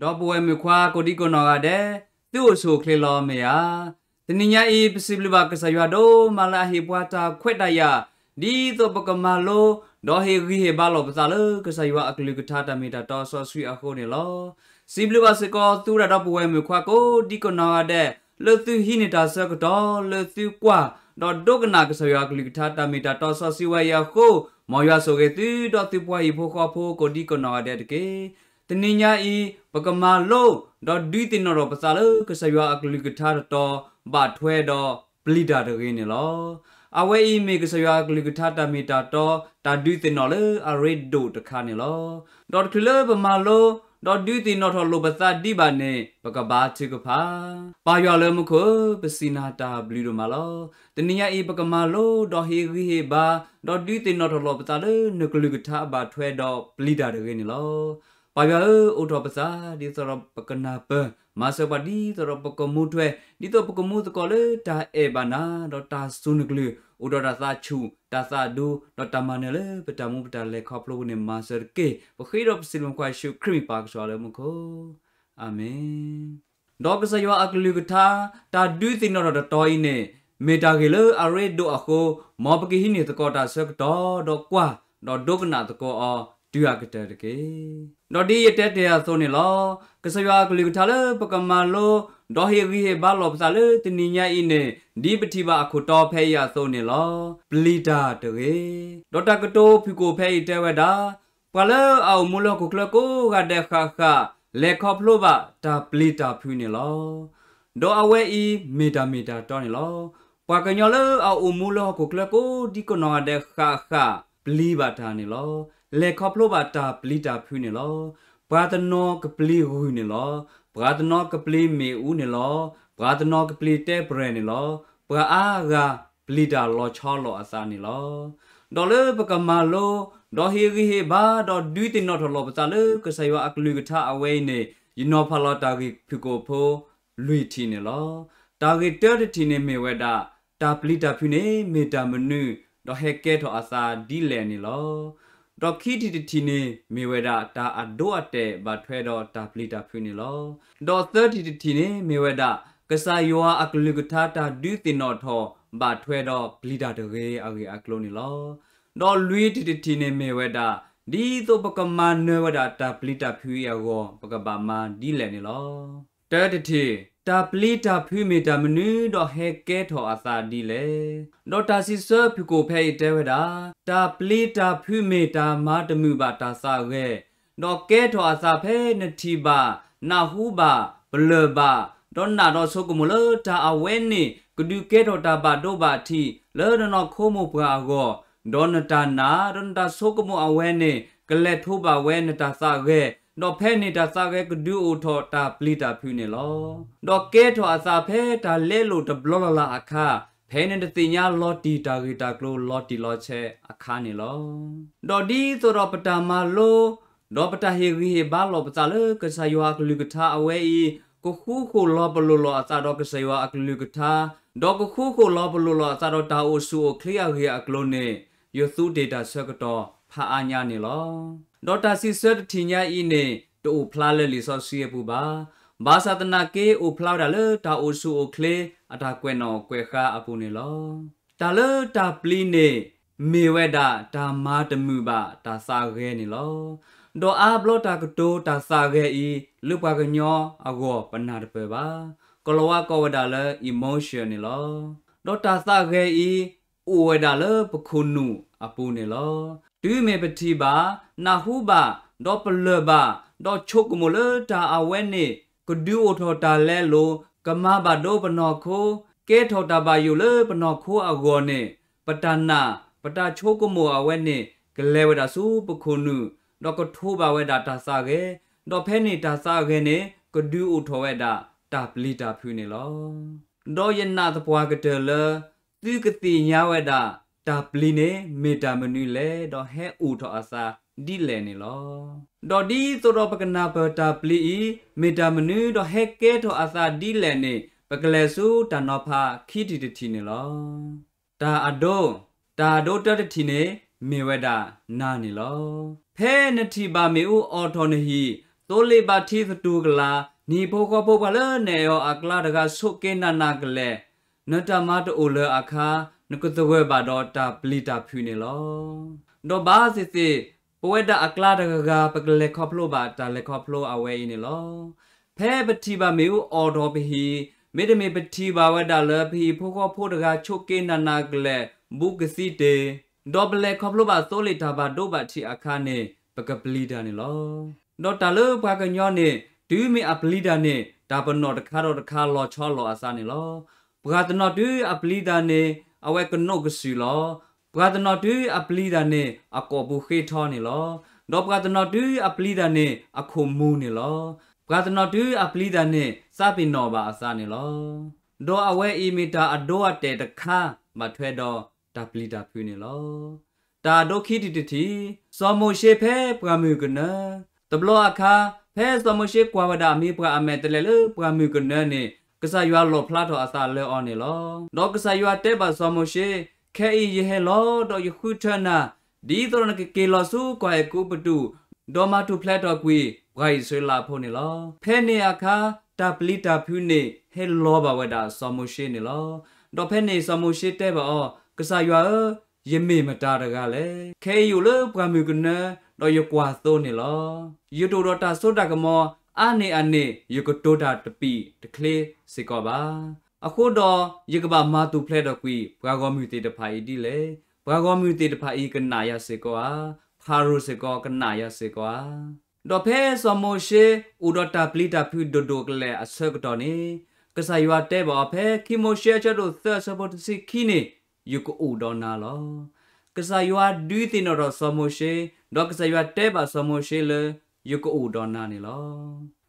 ဒီပုၢ်ဝဲၢ်မုၣ်ခွါကိးဒံကိးနီၢ်ဂၤဒဲး, သုအိၣ်ဆူၣ်အိၣ်ချ့လီၤမ့ၢ်ဧါ. တနံၤညါအံၤ ပစံးဘျုးဘၣ်ကစၢ်ယွၤဒိၣ်မးလၢအဟ့ၣ်ပှၤတၢ်ခွဲးတၢ်ယာ်, ဒ်သိးပကမၤလိ, ဒီးဟ့ၣ်ဂံၢ်ဟ့ၣ်ဘါလိာ်ပသးလၢကစၢ်ယွၤအကလုၢ်ကထါတၢ်မ့ၢ်တၢ်တီစီဆှံအဃိန့ၣ်လီၤ. စံးဘျုးဘၣ်စ့ၢ်ကီးသုဝဲဒၣ်ဒီပုၢ်ဝဲၢ်မုၣ်ခွါကိးဒံကိးနီၢ်ဂၤဒဲး, လၢသုဟံးန့ၢ်တၢ်ဆၢကတီၢ်, လၢသုကွၢ်, ဒီးဒိကနၣ်ကစၢ်ယွၤအကလုၢ်ကထါတၢ်မ့ၢ်တၢ်တီစီဆှံဝဲအံၤအဃိ, မ်ယွၤဆိၣ်ဂ့ၤသုဒီးသုပှၤဟံၣ်ဖိဃီဖိကိးဒံကိးနီၢ်ဂၤဒဲးတက့ၢ်. တနံၤညါအံၤ ပကမၤလိ, ဒီးဒုးသ့ၣ်နီၣ်ထီၣ်ပသးလၢကစၢ်ယွၤအကလုၢ်ကထါတတီၤ, ဘၣ်ထွဲဒီးပျံၤတၢ်တဂ့ၤန့ၣ်လီၤ. အဝဲအံၤမ့ၢ်ကစၢ်ယွၤအကလုၢ်ကထါတၢ်မ့ၢ်တၢ်တီ, တၢ်ဒုးသ့ၣ်နီၣ်လၢအရ့ဒိၣ်တခါန့ၣ်လီၤ. ဒီးတချုးလၢပမၤလိ, ဒီးဒုးသ့ၣ်နီၣ်ထီၣ်လိာ်ပသးဒံးဘၣ်န့ၣ် ပကဘါထုကဖၣ်. ပၢ်ယွၤလၢမူခိၣ်ဧၢ, ပစံးနၤတၢ်ဘျုးဒိၣ်မးလီၤ. တနံၤညါအံၤ ပကမၤလိ, ဒီးဟ့ၣ်ဂံၢ်ဟ့ၣ်ဘါ, ဒီးဒုးသ့ၣ်နီၣ်ထီၣ်လိာ်ပသးလၢနကလုၢ်ကထါအဘၣ်ထွဲဒီးပျံၤတၢ်တဂ့ၤန့ၣ်လီၤ. ပၢ်ယွၤဧၢ, အိးထီၣ်ပသး ဒ်သိးဒီးပကနၢ်ပၢၢ်, မၤစၢၤပှၤဒ်သိးဒီးပကမူထွဲ, ဒ်သိးပကမူသကိးလၢတၢ်အဲၣ်ဘၣ်နၤ, ဒီးတၢ်စူၢ်နကလုၢ်, အိၣ်ဒီးတၢ်သးဆူၣ်, တၢ်သးဒူ, ဒီးတၢ်မၤနၢၤလၢပတၢ်မူပတၢ်လဲၤခီဖျိပူၤန့ၣ် မၤစၢၤတက့ၢ်. ပဃ့ဒီးပစံးလၢမူခိၣ် ယ့ၣ်ၡူးခရံာ်မ့ၢ်ပၢ်ကစၢ်လၢမူခိၣ်, အၤမ့ၣ်. ဒီးကစၢ်ယွၤအကလုၢ်ကထါ, တၢ်ဒုးသ့ၣ်နီၣ်ထီၣ်တတီၤအံၤန့ၣ်, မ့ၢ်တၢ်ဂ့ၢ်လၢအရ့ဒိၣ်အဃိ, မ်ပကဟံးန့ၢ်သကိးတၢ်ဆၢကတီၢ်, ဒီးကွၢ်, ဒီးဒိကနၣ်သကိးအီၤတုၤအကတၢၢ်တက့ၢ်. ဒီးဒ်ယတဲတ့ၢ်အသိးန့ၣ်လီၤ. ကစၢ်ယွၤအကလုၢ်ကထါလၢပကမၤလိ, ဒီးဟ့ၣ်ဂံၢ်ဟ့ၣ်ဘါလိာ်ပသးလၢတနံၤညါအံၤန့ၣ်, ဒ်ပထံၣ်ဘၣ်အခိၣ်တီဖဲအံၤအသိးန့ၣ်လီၤ. ပျံၤတၢ်တဂ့ၤ. ဒီးတၢ်ကတိၤဖုၣ်ကိာ်ဖဲအံၤတဲဝဲဒၣ်, ပှၤလၢအအိၣ်မူလၢဟီၣ်ခိၣ်ချၢကိးဂၤဒဲးဃၣ်ဃၣ်, လဲၤခီဖျိဘၣ်တၢ်ပျံၤတၢ်ဖုးန့ၣ်လီၤ. ဒီးအဝဲအံၤမ့ၢ်တၢ်မ့ၢ်တၢ်တီန့ၣ်လီၤ. ပှၤကညီလၢအအိၣ်မူလၢဟီၣ်ခိၣ်ချၢကိးဒံကိးနီၢ်ဂၤဒဲးဃၣ်ဃၣ်, ပျံၤဘၣ်တၢ်န့ၣ်လီၤ. လဲၤခီဖျိဘၣ်တၢ်ပျံၤတၢ်ဖုးန့ၣ်လီၤ. ပှၤတနီၤကပျံၤဂုၢ်န့ၣ်လီၤ. ပှၤတနီၤကပျံၤမ့ၣ်အူန့ၣ်လီၤ. ပှၤတနီၤကပျံၤတဲပရဲၣ်န့ၣ်လီၤ. ပှၤအါဂၤပျံၤတၢ်လီၤဆီလိာ်အသးန့ၣ်လီၤ. ဒီးလၢပကမၤလိ, ဒီးဟ့ၣ်ဂံၢ်ဟ့ၣ်ဘါ, ဒီးဒုးသ့ၣ်နီၣ်ထီၣ်လိာ်ပသးလၢကစၢ်ယွၤအကလုၢ်ကထါအဝဲအံၤန့ၣ်, ယနီၤဖးလီၤတၢ်ဂ့ၢ်ဖုၣ်ကိာ်ဖိလွံၢ်ထံၣ်န့ၣ်လီၤ. တၢ်ဂ့ၢ်တၢတထံၣ်န့ၣ်မ့ၢ်ဝဲဒၣ်, တၢ်ပျံၤတၢ်ဖုးန့ၣ်မ့ၢ်တၢ်မနုၤ, ဒီးဟဲကဲထီၣ်အသးဒ်လဲၣ်န့ၣ်လီၤ. ဒီးခံထံၣ်တထံၣ်န့ၣ်မ့ၢ်ဝဲဒၣ်, တၢ်အဒိအတဲာ်ဘၣ်ထွဲဒီးတၢ်ပျံၤတၢ်ဖုးန့ၣ်လီၤ. ဒီးသၢထံၣ်တထံၣ်န့ၣ်မ့ၢ်ဝဲဒၣ်, ကစၢ်ယွၤအကလုၢ်ကထါတၢ်ဒုးသ့ၣ်နီၣ်ထီၣ်ဘၣ်ထွဲဒီးပျံၤတၢ်တဂ့ၤအဂ့ၢ်အကျိၤန့ၣ်လီၤ. ဒီးလွံၢ်ထံၣ်တထံၣ်န့ၣ်မ့ၢ်ဝဲဒၣ်, ဒ်သိးပကမၤနၢၤဝဲဒၣ်တၢ်ပျံၤတၢ်ဖုးအံၤအဂီၢ် ပကဘၣ်မၤဒ်လဲၣ်န့ၣ်လီၤ. တၢတထံၣ်, တၢ်ပျံၤတၢ်ဖုးမ့ၢ်တၢ်မနုၤ ဒီးဟဲကဲထီၣ်အသးဒ်လဲၣ်. ဒီးတၢ်စံးဆၢဖုၣ်ကိာ်ဖဲအံၤတဲဝဲဒၣ်, တၢ်ပျံၤတၢ်ဖုးမ့ၢ်တၢ်မၤတမုာ်ဘၣ်တၢ်သးဂဲၤ, ဒီးကဲထီၣ်အသးဖဲနထံၣ်ဘၣ်, နၢ်ဟူဘၣ်, ပလၢၢ်ဘၣ်, ဒီးနာ်ဒီးဆိကမိၣ်လၢတၢ်အဝဲန့ၣ် ကဒုးကဲထီၣ်တၢ်ဘၣ်ဒိဘၣ်ထံးလၢနနီၢ်ခိမိၢ်ပှၢ်အဂီၢ်, ဒီးနတၢ်နာ်, ဒီးနတၢ်ဆိကမိၣ်အဝဲန့ၣ် ကလဲၤထိးဘၣ်ဝဲနတၢ်သးဂဲၤ, ဒီးဖဲန့ၣ်တၢ်သးဂဲၤကဒုးအိၣ်ထီၣ်တၢ်ပျံၤတၢ်ဖုးန့ၣ်လီၤ. ဒီးကဲထီၣ်အသးဖဲတၢ်လဲလိာ်တဘျီလၢ်လၢ်အခါ, ဖဲနတသ့ၣ်ညါလီၤတံၢ်တၢ်ဂ့ၢ်တၢ်ကျိၤလီၤတံၢ်လီၤဆဲးအခါန့ၣ်လီၤ. ဒီးဒ်သိးဒီးပတၢ်မၤလိ, ဒီးပတၢ်ဟ့ၣ်ဂံၢ်ဟ့ၣ်ဘါလိာ်ပသးလၢကစၢ်ယွၤအကလုၢ်ကထါအဝဲအံၤ, ကဃူဃီၣ်လီၤပလိာ်လိာ်အသးဒီးကစၢ်ယွၤအကလုၢ်ကထါ, ဒီးကဃူဃီၣ်လီၤပလိာ်လိာ်အသးဒီးတၢ်အိၣ်ဆူၣ်အိၣ်ချ့အဂ့ၢ်အကျိၤန့ၣ်, ယသူးတ့ၢ်တၢ်ဆၢကတီၢ်ဖးအါညါန့ၣ်လီၤ. ဒီးတၢ်စံးဆၢတထံၣ်ညါအံၤန့ၣ် တအိၣ်ဖျါလၢလံာ်စီဆှံအပူၤဘၣ်. ဘၣ်ဆၣ်သနာ်က့ အိၣ်ဖျါဝဲဒၣ်လၢတၢ်အိၣ်ဆူၣ်အိၣ်ချ့အတၢ်ကွဲးနီၣ်ကွဲးဃါအပူၤန့ၣ်လီၤ. တၢ်လၢတၢ်ပျံၤန့ၣ် မ့ၢ်ဝဲဒၣ်တၢ်မၤတမုာ်ဘၣ်တၢ်သးဂဲၤန့ၣ်လီၤ. ဒီးအါဘျီတၢ်ကတိၤတၢ်သးဂဲၤအံၤ လၢပှၤကညီအဂီၢ်ပနၢ်တပၢၢ်ဘၣ်. ကီၤလၤဝါကိးဝဲဒၣ်လၢ emotion န့ၣ်လီၤ. ဒီးတၢ်သးဂဲၤအံၤ အိၣ်ဝဲဒၣ်လၢပခိၣ်နူာ်အပူၤန့ၣ်လီၤ. တုၤမ့ၢ်ပထံၣ်ဘၣ်, နၢ်ဟူဘၣ်, ဒီးပလၢၢ်ဘၣ်, ဒီးဆိကမိၣ်လၢတၢ်အဝဲန့ၣ် ကဒုးအိၣ်ထီၣ်တၢ်လဲလိာ်, ကမၤဘၣ်ဒိပနီၢ်ခိ, ကဲထီၣ်တၢ်ဘၣ်ယိၣ်လၢပနီၢ်ခိအဂီၢ်န့ၣ်, ပတၢ်နာ်, ပတၢ်ဆိကမိၣ်အဝဲန့ၣ် ကလဲၤဝဲဒၣ်ဆူပခိၣ်နူာ်, ဒီးကထိးဘၣ်ဝဲဒၣ်တၢ်သးဂဲၤ, ဒီးဖဲန့ၣ်တၢ်သးဂဲၤန့ၣ် ကဒုးအိၣ်ထီၣ်ဝဲဒၣ်တၢ်ပျံၤတၢ်ဖုးန့ၣ်လီၤ. ဒီးယနာ်သပှၢ်ကတၢၢ်လၢ သုကသ့ၣ်ညါဝဲဒၣ် တၢ်ပျံၤန့ၣ်မ့ၢ်တၢ်မနုၤလဲၣ်, ဒီးဟဲအိၣ်ထီၣ်အသးဒ်လဲၣ်န့ၣ်လီၤ. ဒီးဒ်သိးဒီးပကနၢ်ပၢၢ်တၢ်ပျံၤအံၤ မ့ၢ်တၢ်မနုၤ ဒီးဟဲကဲထီၣ်အသးဒ်လဲၣ်န့ၣ် ပကလဲၤဆူတၢ်နီၤဖးခံထံၣ်တထံၣ်န့ၣ်လီၤ. တၢ်အဒိ, တၢ်အဒိတၢတထံၣ်န့ၣ် မ့ၢ်ဝဲဒၣ်နၤန့ၣ်လီၤ. ဖဲနထံၣ်ဘၣ်မ့ၣ်အူအိးထီၣ်နဟံၣ် သိလ့ၣ်ဘၣ်ထံသတူၢ်ကလာ်, နဟံၣ်ဖိဃီဖိပှၤလၢနအဲၣ်အီၤအကျါတဂၤ ဆိးက့နးနးကလဲာ်, နတၢ်မၤတအိၣ်လၢၤအခါ, နကသဂၢၢ်ဘၣ်ဒီးတၢ်ပျံၤတၢ်ဖုးန့ၣ်လီၤ. ဒီးဘၣ်သ့ၣ်သ့ၣ်, ပဝဲဒၣ်အကျါတဂၤဂၤ ပကလဲၤခီဖျိဘၣ်တၢ်လဲၤခီဖျိအဝဲအံၤန့ၣ်လီၤ. ဖဲပထံၣ်ဘၣ်မ့ၣ်အူအီၣ်ဒီးပဟံၣ်, မ့တမ့ၢ်ပထံၣ်ဘၣ်ဝဲဒၣ်လၢပဟံၣ်ဖိဃီဖိတဂၤ ဆိးက့နးနးကလဲာ်, ဘူးကသံတ့ၢ်, ဒီးပလဲၤခီဖျိဘၣ်သိလ့ၣ်တၢ်ဘၣ်ဒိဘၣ်ထံးအခါန့ၣ် ပကပျံၤတၢ်န့ၣ်လီၤ. ဒီးတၢ်လၢပှၤကညီန့ၣ် တုၤမ့ၢ်အပျံၤတၢ်န့ၣ် တၢ်ပနီၣ်တခါဒီးတခါလီၤဆီလိာ်အသးန့ၣ်လီၤ. ပှၤတနီၤတုၤအပျံၤတၢ်န့ၣ် အဝဲကနိးကစုာ်လီၤ. ပှၤတနီၤတုၤအပျံၤတၢ်န့ၣ် အကိာ်ပူၤဃ့ထီန့ၣ်လီၤ. ဒီးပှၤတနီၤတုၤအပျံၤတၢ်န့ၣ် အခိၣ်မူၤန့ၣ်လီၤ. ပှၤတနီၤတုၤအပျံၤတၢ်န့ၣ် သးပ့ၤနီၣ်ဘၣ်အသးန့ၣ်လီၤ. ဒီးအဝဲအံၤမ့ၢ်တၢ်အဒိအတဲာ်တခါ ဘၣ်ထွဲဒီးတၢ်ပျံၤတၢ်ဖုးန့ၣ်လီၤ. တၢ်အဒိခံထံၣ်တထံၣ်, စီၤမိၤၡ့ဖဲပှၢ်မုၢ်ကနၢ, တဘျီအခါ ဖဲစီၤမိၤၡ့ကွၢ်ဝဲဒၣ်အမ့ၢ်ပှၤအမဲာ်တဲးလဲးလၢပှၢ်မုၢ်ကနၢန့ၣ် ကစၢ်ယွၤလီၣ်ဖျါထီၣ်အသးလၢအီၤန့ၣ်လီၤ. ဒီးကစၢ်ယွၤတဲဘၣ်စီၤမိၤၡ့, ခဲအံၤယဟဲလီၤဒီးယဃုထၢနၤ, ဒ်သိးဒီးနကက့ၤလီၤဆူကီၢ်အဲၤကူပတူး, ဒီးမၤထူၣ်ဖျဲးထီၣ်ကွံာ်ပှၤအံၣ်စရ့လးဖိန့ၣ်လီၤ. ဖဲန့ၣ်အခါ တၢ်ပျံၤတၢ်ဖုးန့ၣ် ဟဲလီၤဘၣ်ဝဲဒၣ်စီၤမိၤၡ့န့ၣ်လီၤ. ဒီးဖဲန့ၣ်စီၤမိၤၡ့တဲဘၣ်အီၤ, ကစၢ်ယွၤဧၢ, ယမ့ၢ်မတၤတဂၤလဲၣ်. ခဲအံၤယအိၣ်လၢပှၢ်မုၢ်ကနၢ, ဒီးယကွၢ်သိန့ၣ်လီၤ. ယတအိၣ်ဒီးတၢ်စိတၢ်ကမီၤ, အါန့ၢ်အန့ၣ် ယကတိၤတၢ်တပံာ်တချ့စ့ၢ်ကီးဘၣ်. အဃိဒီးယကဘၣ်မၤထူၣ်ဖျဲးထီၣ်ကွံာ် ပှၤဂီၢ်မုၢ်သ့ၣ်တဖၣ်အံၤဒ်လဲၣ်. ပှၤဂီၢ်မုၢ်သ့ၣ်တဖၣ်အံၤကနာ်ယၤစ့ၢ်ကီးဧါ. ဖၤရိၤစ့ၢ်ကီးကနာ်ယၤစ့ၢ်ကီးဧါ. ဒီးဖဲစီၤမိၤၡ့အိၣ်ဒီးတၢ်ပျံၤတၢ်ဖုးဒိၣ်ဒိၣ်ကလဲာ်အဆၢကတီၢ်န့ၣ်, ကစၢ်ယွၤတဲဘၣ်အီၤဖဲခံမိၤၡ့အဆၢဒိၣ်သၢအဆၢဖိတဆံခံန့ၣ်, ယကအိၣ်ဒီးနၤလီၤ. ကစၢ်ယွၤဒုးသ့ၣ်နီၣ်ထီၣ်စီၤမိၤၡ့, ဒီးကစၢ်ယွၤတဲဘၣ်စီၤမိၤၡ့လၢ ယကအိၣ်ဒီးနၤန့ၣ်လီၤ.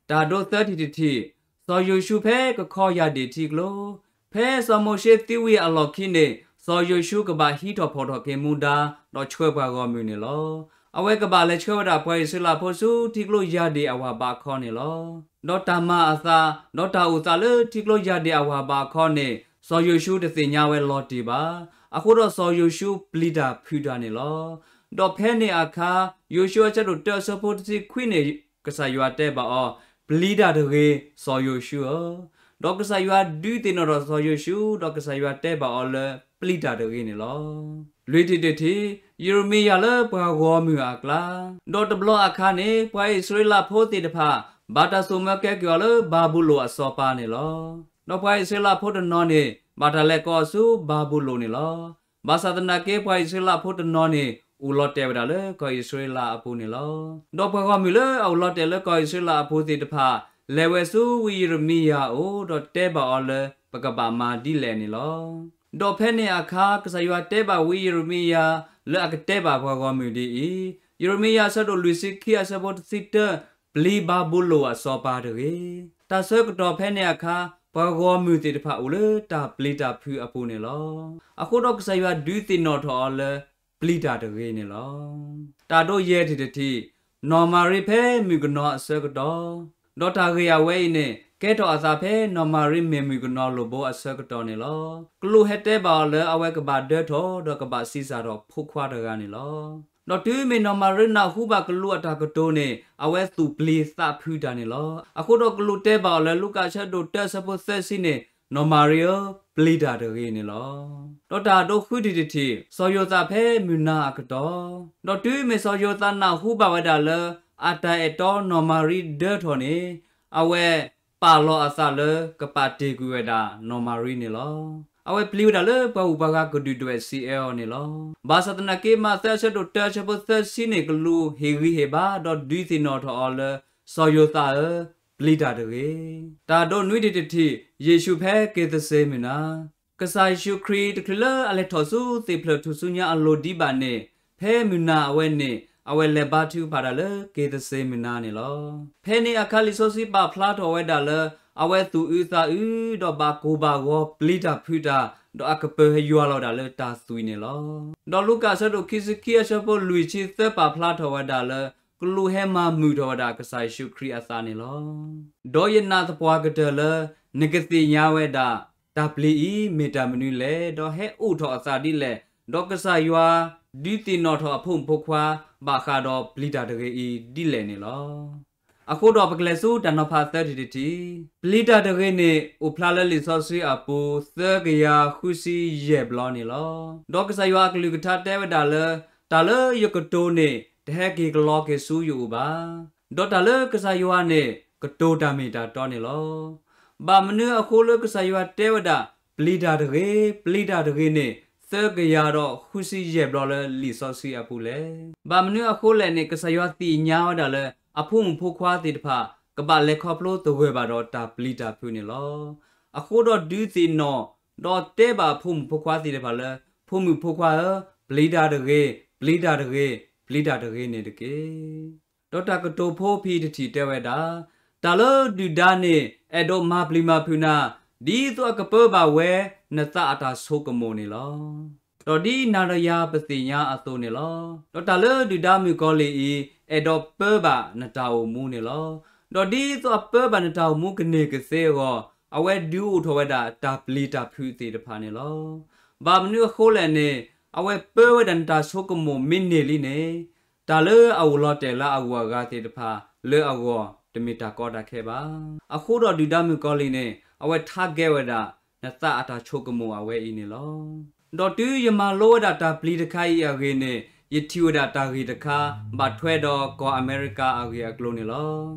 တၢ်ဒိသၢထံၣ်တထံၣ်, စီၤယိၤၡူဖဲကခီယၢ်ဒ့ၣ်ထံကျိ, ဖဲစီၤမိၤၡ့သံဝံၤအလီၢ်ခံန့ၣ်, စီၤယိၤၡူကဘၣ်ဟံးထီၣ်ဖီၣ်ထီၣ်က့ၤမူဒါ, ဒီးဆှၢပှၤဂီၢ်မုၢ်န့ၣ်လီၤ. အဝဲကဘၣ်လဲၤဆှၢဝဲဒၣ်ပှၤအံၣ်စရ့လးဖိဆူထံကျိယၢ်ဒ့ၣ်အဝၤဘးခီန့ၣ်လီၤ. ဒီးတၢ်မၤအသး, ဒီးတၢ်အိၣ်သးလၢထံကျိယၢ်ဒ့ၣ်အဝၤဘးခီန့ၣ်, စီၤယိၤၡူတသ့ၣ်ညါဝဲလီၤတံၢ်ဘၣ်. အဃိဒီးစီၤယိၤၡူပျံၤတၢ်ဖုးတၢ်န့ၣ်လီၤ. ဒီးဖဲန့ၣ်အခါ, ယိၤၡူအဆၢဒိၣ်တၢအဆၢဖိတဆံခွံန့ၣ်, ကစၢ်ယွၤတဲဘၣ်အီၤ, ပျံၤတၢ်တဂ့ၤ, စီၤယိၤၡူဧၢ. ဒီးကစၢ်ယွၤဒုးသ့ၣ်နီၣ်ထီၣ်စီၤယိၤၡူ, ဒီးကစၢ်ယွၤတဲဘၣ်အီၤလၢပျံၤတၢ်တဂ့ၤန့ၣ်လီၤ. လွံၢ်ထံၣ်တထံၣ်, ယံးရမံယၤလၢပှၤဂီၢ်မုၢ်အကျါ, ဒီးတဘျီအခါန့ၣ်, ပှၤအံၣ်စရ့လးဖိသ့ၣ်တဖၣ် ဘၣ်တၢ်စိာ်မၢကဲက့ၤအီၤလၢဘၤဘူလိၣ်အစီၤပၤန့ၣ်လီၤ. ဒီးပှၤအံၣ်စရ့လးဖိတနီၤန့ၣ် ဘၣ်တၢ်လဲၤကိးအီၤဆူဘၤဘူလိၣ်န့ၣ်လီၤ. ဘၣ်ဆၣ်သနာ်က့ ပှၤအံၣ်စရ့လးဖိတနီၤန့ၣ် အိၣ်လီၤတဲာ်ဝဲဒၣ်လၢကီၢ်အံၣ်စရ့လးအပူၤန့ၣ်လီၤ. ဒီးပှၤဂီၢ်မုၢ်လၢအအိၣ်လီၤတဲာ်လၢကီၢ်အံၣ်စရ့လးအပူၤသ့ၣ်တဖၣ် လဲၤဝဲဆူဝံယံးရမံယၤအအိၣ်, ဒီးတဲဘၣ်အီၤလၢပကဘၣ်မၤဒ်လဲၣ်န့ၣ်လီၤ. ဒီးဖဲန့ၣ်အခါ ကစၢ်ယွၤတဲဘၣ်ဝံယံးရမံယၤ လၢအကတဲဘၣ်ပှၤဂီၢ်မုၢ်ဒ်အံၤ, ယံးရမံယၤအဆၢဒိၣ်လွံၢ်ဆံခံအဆၢဖိတဆံတၢ, ပျံၤဘၤဘူလိၣ်အစီၤပၤတဂ့ၤ. တၢ်ဆၢကတီၢ်ဖဲန့ၣ်အခါ, ပှၤဂီၢ်မုၢ်သ့ၣ်တဖၣ်အိၣ်လၢတၢ်ပျံၤတၢ်ဖုးအပူၤန့ၣ်လီၤ. အဃိဒီးကစၢ်ယွၤဒုးသ့ၣ်နီၣ်ထီၣ်အီၤလၢပျံၤတၢ်တဂ့ၤန့ၣ်လီၤ. တၢ်ဒိယဲၢ်ထံၣ်တထံၣ်, နီၢ်မၤရံဖဲမုၣ်ကနီၤအဆၢကတီၢ်, ဒီးတၢ်ဂ့ၢ်အဝဲအံၤန့ၣ် ကဲထီၣ်အသးဖဲနီၢ်မၤရံမ့ၢ်မုၣ်ကနီၤလိာ်ဘိအဆၢကတီၢ်န့ၣ်လီၤ. ကလူးဟဲတဲဘၣ်အီၤလၢအဝဲကဘၣ်ဒၢထီၣ် ဒီးကဘၣ်ဆံးစၢ်ထီၣ်ဖိခွါတဂၤန့ၣ်လီၤ. ဒီးတုၤမ့ၢ်နီၢ်မၤရံနၢ်ဟူဘၣ်ကလူးအတၢ်ကတိၤန့ၣ် အဝဲသူၣ်ပျံၤသးဖုးတၢ်န့ၣ်လီၤ. အဃိဒီးကလူးတဲဘၣ်အီၤလၢ လူၤကၣ်အဆၢဒိၣ်တၢအဆၢဖိသၢဆံန့ၣ်, နီၢ်မၤရံဧၢ, ပျံၤတၢ်တဂ့ၤန့ၣ်လီၤ. ဒီးတၢ်ဒိဃုထံၣ်တထံၣ်, စီၤယိၤသးဖဲမုၢ်နၤအကတီၢ်, ဒီးတုၤမ့ၢ်စီၤယိၤသးနၢ်ဟူဘၣ်ဝဲဒၣ်လၢ အတၢ်အဲၣ်တီနီၢ်မၤရံဒၢထီၣ်န့ၣ်, အဝဲပာ်လီၤအသးလၢကပာ်တ့ၢ်ကွံာ်ဝဲဒၣ်နီၢ်မၤရံန့ၣ်လီၤ. အဝဲပျံၤဝဲဒၣ်လၢပှၤဂုၤပှၤဂၤကဒုၣ်ဒွဲၣ်စံးအၢအီၤန့ၣ်လီၤ. ဘၣ်ဆၣ်သနာ်က့ မးသဲအဆၢဒိၣ်တၢအဆၢဖိသၢဆံန့ၣ် ကလူးဟ့ၣ်ဂံၢ်ဟ့ၣ်ဘါ ဒီးဒုးသ့ၣ်နီၣ်ထီၣ်အီၤလၢ စီၤယိၤသးဧၢ, ပျံၤတၢ်တဂ့ၤ. တၢ်ဒိနွံထံၣ်တထံၣ်, ယ့ၣ်ၡူးဖဲက့ၤသစ့မုၢ်နၤ ကစၢ်ယ့ၣ်ၡူးခရံာ်တချုးလၢအလဲၤထီၣ်ဆူသ့ၣ်ဖျၢၣ်ထူၣ်စုညါအလိၤဒံးဘၣ်န့ၣ်, ဖဲမုၢ်နၤအဝဲန့ၣ် အဝဲလဲၤဘါထုကဖၣ်တၢ်လၢက့ၤသစ့မုၢ်နၤန့ၣ်လီၤ. ဖဲန့ၣ်အခါလံာ်စီဆှံပာ်ဖျါထီၣ်ဝဲဒၣ်လၢ အဝဲသူၣ်အုးသးအုး ဒီးဘၣ်ကိၢ်ဘၣ်ဂီၤပျံၤတၢ်ဖုးတၢ်, ဒီးအကပၢၤဟဲယွၤလီၤဝဲဒၣ်လၢတၢ်သွံၣ်န့ၣ်လီၤ. ဒီးလူၤကၣ်အဆၢဒိၣ်ခံဆံခံအဆၢဖိလွံၢ်ဆံသၢပာ်ဖျါထီၣ်ဝဲဒၣ်လၢ ကလူးဟဲမၤမုာ်ထီၣ်ဝဲဒၣ်ကစၢ်ယ့ၣ်ၡူးခရံာ်အသးန့ၣ်လီၤ. ဒီးယနာ်သပှၢ်ကတၢၢ်လၢ နကသ့ၣ်ညါဝဲဒၣ် တၢ်ပျံၤအံၤမ့ၢ်တၢ်မနုၤလဲၣ်, ဒီးဟဲအိၣ်ထီၣ်အသးဒ်လဲၣ်, ဒီးကစၢ်ယွၤဒုးသ့ၣ်နီၣ်ထီၣ်အဖိမုၣ်ဖိခွါ ဘၣ်ဃးဒီးပျံၤတၢ်တဂ့ၤအံၤဒ်လဲၣ်န့ၣ်လီၤ. အဃိဒီးပကလဲၤဆူတၢ်နီၤဖးသၢထံၣ်တထံၣ်, ပျံၤတၢ်တဂ့ၤန့ၣ် အိၣ်ဖျါလၢလံာ်စီဆှံအပူၤ သၢကယၤဃုဆံယဲၢ်ဘျီန့ၣ်လီၤ. ဒီးကစၢ်ယွၤအကလုၢ်ကထါတဲဝဲဒၣ်လၢ တၢ်လၢယကတိၤန့ၣ် တဟဲက့ၤကလီက့ၤဆူယအိၣ်ဘၣ်. ဒီးတၢ်လၢကစၢ်ယွၤန့ၣ် ကတိၤတၢ်မ့ၢ်တၢ်တီန့ၣ်လီၤ. ဘၣ်မနုၤအဃိလၢကစၢ်ယွၤတဲဝဲဒၣ် ပျံၤတၢ်တဂ့ၤ, ပျံၤတၢ်တဂ့ၤန့ၣ် သၢကယၤဒီးဃုဆံယဲၢ်ဘျီလၢလံာ်စီဆှံအပူၤလဲၣ်. ဘၣ်မနုၤအဃိလဲၣ်န့ၣ် ကစၢ်ယွၤသ့ၣ်ညါဝဲဒၣ်လၢ အဖိမုၣ်ဖိခွါသ့ၣ်တဖၣ် ကဘၣ်လဲၤခီဖျိသဂၢၢ်ဘၣ်ဒီးတၢ်ပျံၤတၢ်ဖုးန့ၣ်လီၤ. အဃိဒီးဒုးသ့ၣ်နီၣ် ဒီးတဲဘၣ်အဖိမုၣ်ဖိခွါသ့ၣ်တဖၣ်လၢ ဖိမုၣ်ဖိခွါဧၢ, ပျံၤတၢ်တဂ့ၤ, ပျံၤတၢ်တဂ့ၤ, ပျံၤတၢ်တဂ့ၤန့ၣ်တက့ၢ်. ဒီးတၢ်ကတိၤဖိဖဲအံၤတထံၣ်တဲဝဲဒၣ်, တၢ်လၢဒုၣ်ဒါန့ၣ် အဲၣ်ဒိးမၤပျံၤမၤဖုးနၤ, ဒ်သိးအကပၢဘၣ်ဝဲ နသးအတၢ်ဆိကမိၣ်န့ၣ်လီၤ. ဒီးဒ်နၤဒီးယၤပသ့ၣ်ညါအသိးန့ၣ်လီၤ. ဒီးတၢ်လၢဒုၣ်ဒါမုၣ်ကီၤလံၢ်အံၤ အဲၣ်ဒိးပၢဘၣ်နတၢ်အိၣ်မူန့ၣ်လီၤ. ဒီးဒ်သိးအပၢဘၣ်နတၢ်အိၣ်မူကန့ၢ်ကသ့အဂီၢ်, အဝဲဒုးအိၣ်ထီၣ်ဝဲဒၣ်တၢ်ပျံၤတၢ်ဖုးသ့ၣ်တဖၣ်န့ၣ်လီၤ. ဘၣ်မနုၤအဃိလဲၣ်န့ၣ် အဝဲပၢဝဲဒၣ်နတၢ်ဆိကမိၣ်မ့ၢ်န့ၢ်လံန့ၣ်, တၢ်လၢအအိၣ်လီၤတဲာ်လၢအဂုၤအဂၤသ့ၣ်တဖၣ်လၢအဂီၢ် တမ့ၢ်တၢ်ကီတၢ်ခဲဘၣ်. အဃိဒီးဒုၣ်ဒါမုၣ်ကီၤလံၢ်န့ၣ် အဝဲ target ဝဲဒၣ် နသးအတၢ်ဆိကမိၣ်အဝဲအံၤန့ၣ်လီၤ. ဒီးတုၤယမၤလိဝဲဒၣ်တၢ်ပျံၤတခါအံၤအဂ့ၢ်န့ၣ် ယထံၣ်ဝဲဒၣ်တၢ်ဂ့ၢ်တခါ ဘၣ်ထွဲဒီးကီၢ်အမဲရကၤအဂ့ၢ်အကျိၤန့ၣ်လီၤ.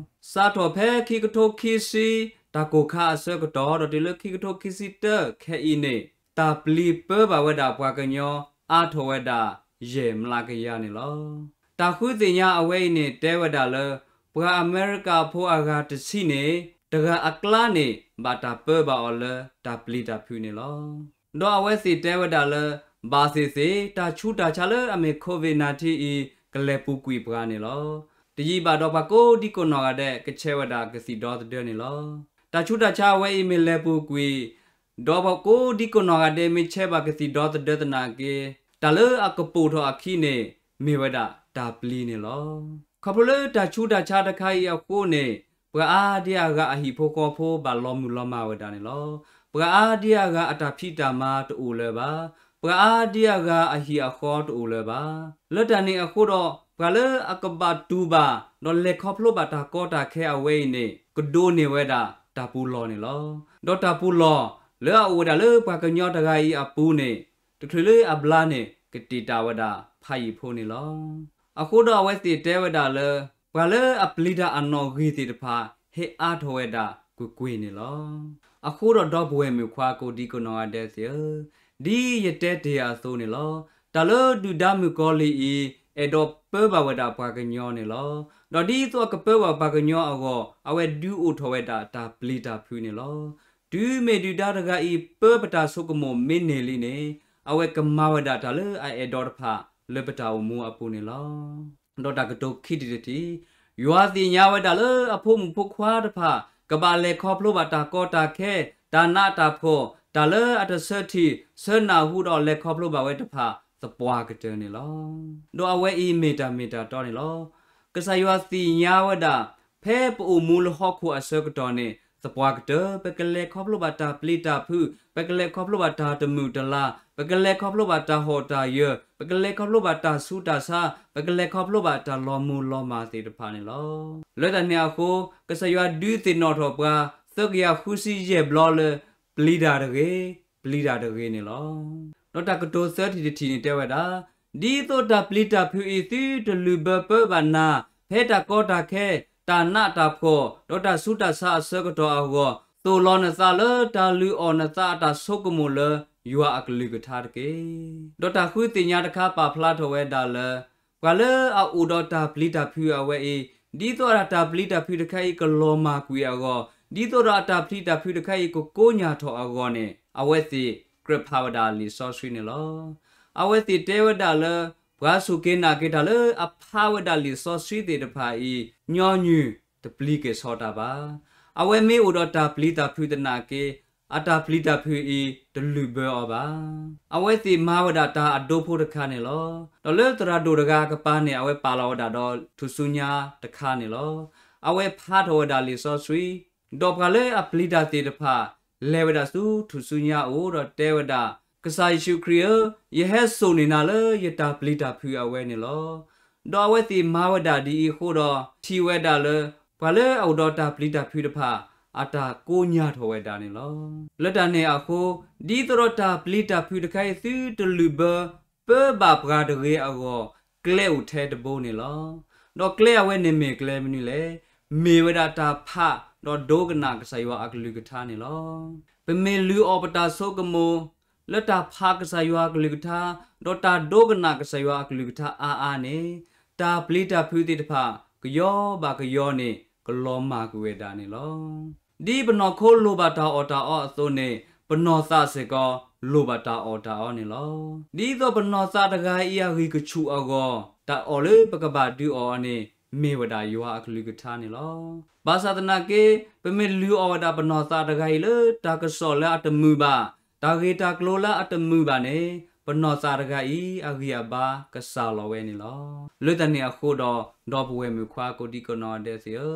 စးထီၣ်ဖဲခံကထိခံဆံ တၢ်ကိၢ်ခါအဆၢကတီၢ် ဒီးတုၤလၢခံကထိခံဆံတၢ ခဲအံၤန့ၣ် တၢ်ပျံၤပၢဘၣ်ဝဲဒၣ်ပှၤကညီ အါထီၣ်ဝဲဒၣ်ယဲၢ်မျးကယၤန့ၣ်လီၤ. တၢ်ဃုသ့ၣ်ညါအဝဲအံၤန့ၣ် တဲဝဲဒၣ်လၢ ပှၤအမဲရကၤဖိအဂၤတဆံန့ၣ် တဂၤအကျါန့ၣ် ဘၣ်တၢ်ပၢဘၣ်အီၤလၢတၢ်ပျံၤတၢ်ဖုးန့ၣ်လီၤ. ဒီးအဝဲသ့ၣ်တဲဝဲဒၣ်လၢ ဘၣ်သ့ၣ်သ့ၣ် တၢ်ဆူးတၢ်ဆါလၢအမ့ၢ် COVID nineteen အံၤ ကလဲၤပူၤကွံာ်ပှၤန့ၣ်လီၤ. တယံာ်ဘၣ်ဒီးပှၤကိးဒံကိးနီၢ်ဂၤဒဲး ကဆဲးဝဲဒၣ်ကသံၣ်ဒီသဒၢန့ၣ်လီၤ. တၢ်ဆူးတၢ်ဆါအဝဲအံၤမ့ၢ်လဲၤပူၤကွံာ် ဒီးပှၤကိးဒံကိးနီၢ်ဂၤဒဲးမ့ၢ်ဆဲးဘၣ်ကသံၣ်ဒီသဒၢသနာ်က့ တၢ်လၢအကပိာ်ထီၣ်အခံန့ၣ် မ့ၢ်ဝဲဒၣ်တၢ်ပျံၤန့ၣ်လီၤ. ခီဖျိလၢတၢ်ဆူးတၢ်ဆါတခါအံၤအဃိန့ၣ် ပှၤအါဒံအါဂၤအဟံၣ်ဖိဃီဖိဘၣ်လီၤမုၢ်လီၤမၢ်ဝဲဒၣ်န့ၣ်လီၤ. ပှၤအါဒံအါဂၤအတၢ်ဖံးတၢ်မၤတအိၣ်လၢၤဘၣ်. ပှၤအါဒံအါဂၤအဟံၣ်အဃီတအိၣ်လၢၤဘၣ်. လၢတၢ်န့ၣ်အဃိဒီး ပှၤလၢအကဘၣ်တူၢ်ဘၣ် ဒီးလဲၤခီဖျိဘၣ်တၢ်ကီတၢ်ခဲအဝဲအံၤန့ၣ် ကဒိးန့ၢ်ဝဲဒၣ်တၢ်ပူၤလီၢ်န့ၣ်လီၤ. ဒီးတၢ်ပူၤလီၢ် လၢအအိၣ်ဝဲဒၣ်လၢပှၤကညီတဂၤအံၤအပူၤန့ၣ် တချုးလၢအဘျါန့ၣ် ကတ့ၢ်တၢ်ဝဲဒၣ်ဖးယံာ်ဖိန့ၣ်လီၤ. အဃိဒီးအဝဲသ့ၣ်တဲဝဲဒၣ်လၢ ပှၤလၢအပျံၤတၢ်အနီၣ်ဂံၢ်သ့ၣ်တဖၣ် ဟဲအါထီၣ်ဝဲဒၣ်ကွ့ၢ်ကွ့ၢ်န့ၣ်လီၤ. အဃိဒီးဒီပုၢ်ဝဲၢ်မုၣ်ခွါကိးဒံကိးနီၢ်ဂၤဒဲးသ့ၣ်ဧၢ, ဒ်ယတဲတ့ၢ်အသိးန့ၣ်လီၤ. တၢ်လၢဒုၣ်ဒါမုၣ်ကီၤလံၢ်အံၤ အဲၣ်ဒိးပၢဘၣ်ဝဲဒၣ်ပှၤကညီန့ၣ်လီၤ. ဒီးဒ်သိးအကပၢဘၣ်ပှၤကညီအဂီၢ် အဝဲဒုးအိၣ်ထီၣ်ဝဲဒၣ်တၢ်ပျံၤတၢ်ဖုးန့ၣ်လီၤ. တုၤမ့ၢ်ဒုၣ်ဒါတဂၤအံၤ ပၢပတၢ်ဆိကမိၣ်မ့ၢ်န့ၢ်လံန့ၣ် အဝဲကမၤဝဲဒၣ်တၢ်လၢအအဲၣ်ဒိးတဖၣ် လၢပတၢ်အိၣ်မူအပူၤန့ၣ်လီၤ. ဒီးတၢ်ကတိၤခံထံၣ်တထံၣ်, ယွၤသ့ၣ်ညါဝဲဒၣ်လၢအဖိမုၣ်ဖိခွါတဖၣ် ကဘၣ်လဲၤခီဖျိဘၣ်တၢ်ကီတၢ်ခဲ, တၢ်နးတၢ်ဖှီၣ်, တၢ်လၢအတဆၢထံၣ်ဆၢနၢ်ဟူဒီးလဲၤခီဖျိဘၣ်ဝဲတဖၣ် သပှၢ်ကတၢၢ်န့ၣ်လီၤ. ဒီးအဝဲအံၤမ့ၢ်တၢ်မ့ၢ်တၢ်တီန့ၣ်လီၤ. ကစၢ်ယွၤသ့ၣ်ညါဝဲဒၣ် ဖဲပအိၣ်မူလၢဟီၣ်ခိၣ်အဆၢကတီၢ်န့ၣ် သပှၢ်ကတၢၢ် ပကလဲၤခီဖျိဘၣ်တၢ်ပျံၤတၢ်ဖုး, ပကလဲၤခီဖျိဘၣ်တၢ်တမုာ်တလၤ, ပကလဲၤခီဖျိဘၣ်တၢ်ဟီၣ်တၢ်ယၢၤ, ပကလဲၤခီဖျိဘၣ်တၢ်ဆူးတၢ်ဆါ, ပကလဲၤခီဖျိဘၣ်တၢ်လီၤမုၢ်လီၤမၢ်သ့ၣ်တဖၣ်န့ၣ်လီၤ. လၢတၢ်န့ၣ်အဃိ ကစၢ်ယွၤဒုးသ့ၣ်နီၣ်ထီၣ်ပှၤ သၢကယၤဃုဆံယဲၢ်ဘျီလၢ ပျံၤတၢ်တဂ့ၤ, ပျံၤတၢ်တဂ့ၤန့ၣ်လီၤ. ဒီးတၢ်ကတိၤသၢထံၣ်တထံၣ်န့ၣ်တဲဝဲဒၣ်, ဒ်သိးတၢ်ပျံၤတၢ်ဖုးအံၤသုတလုၢ်ဘၢပၢဘၣ်နၤ, ဖဲတၢ်ကီတၢ်ခဲ, တၢ်နးတၢ်ဖှီၣ်, ဒီးတၢ်ဆူးတၢ်ဆါအဆၢကတီၢ်အဂီၢ်, သိၣ်လီၤနသးလၢတၢ်လုၢ်အီၣ်နသးအတၢ်ဆိကမိၣ်လၢယွၤအကလုၢ်ကထါတက့ၢ်. ဒီးတၢ်ဃုသ့ၣ်ညါတခါပာ်ဖျါထီၣ်ဝဲဒၣ်လၢ ပှၤလၢအအိၣ်ဒီးတၢ်ပျံၤတၢ်ဖုးအဝဲအံၤ, ဒ်သိးဒီးတၢ်ပျံၤတၢ်ဖုးတခါအံၤကလီၤမၢ်ကွံာ်အဂီၢ်, ဒ်သိးဒီးအတၢ်ပျံၤတၢ်ဖုးတခါအံၤကကိညၢ်ထီၣ်အဂီၢ်န့ၣ် အဝဲသ့ၣ်ကြၢးဖးဝဲဒၣ်လံာ်စီဆှံန့ၣ်လီၤ. အဝဲသ့ၣ်တဲဝဲဒၣ်လၢ ပှၤစူၢ်က့ၤနာ်က့ၤတၢ်လၢအဖးဝဲဒၣ်လံာ်စီဆှံသ့ၣ်တဖၣ်အံၤ ညီနုၢ်တပျံၤက့ၤဆီတၢ်ဘၣ်. အဝဲမ့ၢ်အိၣ်ဒီးတၢ်ပျံၤတၢ်ဖုးသနာ်က့ အတၢ်ပျံၤတၢ်ဖုးအံၤတလုၢ်ဘၢအီၤဘၣ်. အဝဲသ့ၣ်မၤဝဲဒၣ်တၢ်အဒိဖိတခါန့ၣ်လီၤ. ဒီးလၢသရၣ်ဒိၣ်တဂၤအကပၤန့ၣ် အဝဲပာ်လီၤဝဲဒၣ်ဒီးထူၣ်စုညါတခါန့ၣ်လီၤ. အဝဲဖးထီၣ်ဝဲဒၣ်လံာ်စီဆှံ, ဒီးပှၤလၢအပျံၤတၢ်သ့ၣ်တဖၣ် လဲၤဝဲဒၣ်ဆူထူၣ်စုညါအအိၣ်ဒီးတဲဝဲဒၣ်, ကစၢ်ယ့ၣ်ၡူးခရံာ်ဧၢ, ယဟဲစိာ်န့ၢ်နၤလၢယတၢ်ပျံၤတၢ်ဖုးအဝဲန့ၣ်လီၤ. ဒီးအဝဲသ့ၣ်မၤဝဲဒၣ်ဒ်အံၤအဃိဒီး ထံၣ်ဝဲဒၣ်လၢ ပှၤလၢအအိၣ်ဒီးတၢ်ပျံၤတၢ်ဖုးတဖၣ် အတၢ်ကိညၢ်ထီၣ်ဝဲဒၣ်န့ၣ်လီၤ. လၢတၢ်န့ၣ်အဃိ, ဒ်သိးဒီးတၢ်ပျံၤတၢ်ဖုးတခါအံၤ သုတလုၢ်ဘၢ ပၢဘၣ်ပှၤတဂ့ၤအဂီၢ်, ကျဲအိၣ်ထဲတဘိန့ၣ်လီၤ. ဒီးကျဲအဝဲန့ၣ်မ့ၢ်ကျဲမနုၤလဲၣ်. မ့ၢ်ဝဲဒၣ်တၢ်ဖး ဒီးဒိကနၣ်ကစၢ်ယွၤအကလုၢ်ကထါန့ၣ်လီၤ. ပမ့ၢ်လုၢ်အီၣ်ပတၢ်ဆိကမိၣ် လၢတၢ်ဖးကစၢ်ယွၤအကလုၢ်ကထါ, ဒီးတၢ်ဒိကနၣ်ကစၢ်ယွၤအကလုၢ်ကထါအါအါန့ၣ်, တၢ်ပျံၤတၢ်ဖုးသ့ၣ်တဖၣ် ကယီဘၣ်ကယီန့ၣ် ကလီၤမၢ်ကွံာ်ဝဲဒၣ်န့ၣ်လီၤ. ဒ်ပနီၢ်ခိလိၣ်ဘၣ်တၢ်အီၣ်တၢ်အီအသိးန့ၣ်, ပနီၢ်သးစ့ၢ်ကီး လိၣ်ဘၣ်တၢ်အီၣ်တၢ်အီန့ၣ်လီၤ. ဒ်သိးပနီၢ်သးတဂၤအံၤအဂံၢ်ကဆူၣ်အဂီၢ်, တၢ်အီၣ်လၢပကဘၣ်ဒုးအီၣ်အီၤန့ၣ် မ့ၢ်ဝဲဒၣ်ယွၤအကလုၢ်ကထါန့ၣ်လီၤ. ဘၣ်ဆၣ်သနာ်က့, ပမ့ၢ်လုၢ်အီၣ်ဝဲဒၣ်ပနီၢ်သးတဂၤအံၤလၢတၢ်ကစီၣ်လၢအတမုာ်ဘၣ်, တၢ်ဂ့ၢ်တၢ်ကျိၤလၢအတမုာ်ဘၣ်န့ၣ်, ပနီၢ်သးတဂၤအံၤ အဂံၢ်အဘါကစၢ်လီၤဝဲန့ၣ်လီၤ. လၢတၢ်န့ၣ်အဃိဒီး, ဒီပုၢ်ဝဲၢ်မုၣ်ခွါကိးဒံကနီၤဒဲးသ့ၣ်ဧ